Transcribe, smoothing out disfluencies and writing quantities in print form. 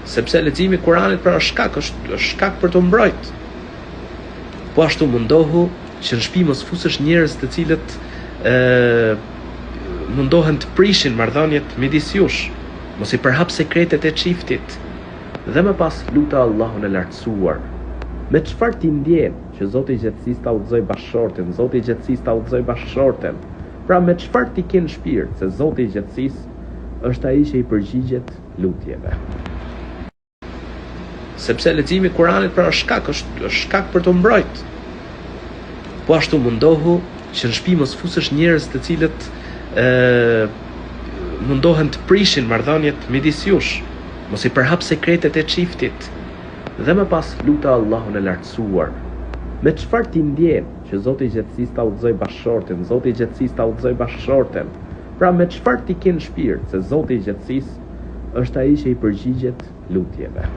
Sepse leximi i Kuranit pra është shkak, është, është shkak për t'u mbrojt. Po ashtu mundohu që në shtëpi mos fusësh njerëz të cilët ë mundohen të prishin marrëdhëniet midis jush. Mos i përhap sekretet e çiftit. Dhe më pas lute Allahun e Lartësuar. Me çfarë ti ndjen që Zoti i Gjithësisë ta udhëzojë bashkëshortin, Zoti i Gjithësisë ta udhëzojë bashkëshorten. Pra me çfarë ti ke në shpirt se Zoti i Gjithësisë është ai që i përgjigjet lutjeve. Sepse leximi i Kuranit pra është shkak, është, është shkak për t'u mbrojt. Po ashtu mundohu që në shtëpi mos fusësh njerëz të cilët ë mundohen të prishin marrëdhëniet midis jush. Mos i përhap sekretet e çiftit. Dhe më pas lute Allahun e Lartësuar. Me çfarë ti ndjen që Zoti i Gjithësisë ta udhëzojë bashkëshortin, Zoti i Gjithësisë ta udhëzojë bashkëshorten. Pra me çfarë ti ke në shpirt se Zoti i Gjithësisë është ai që i përgjigjet lutjeve.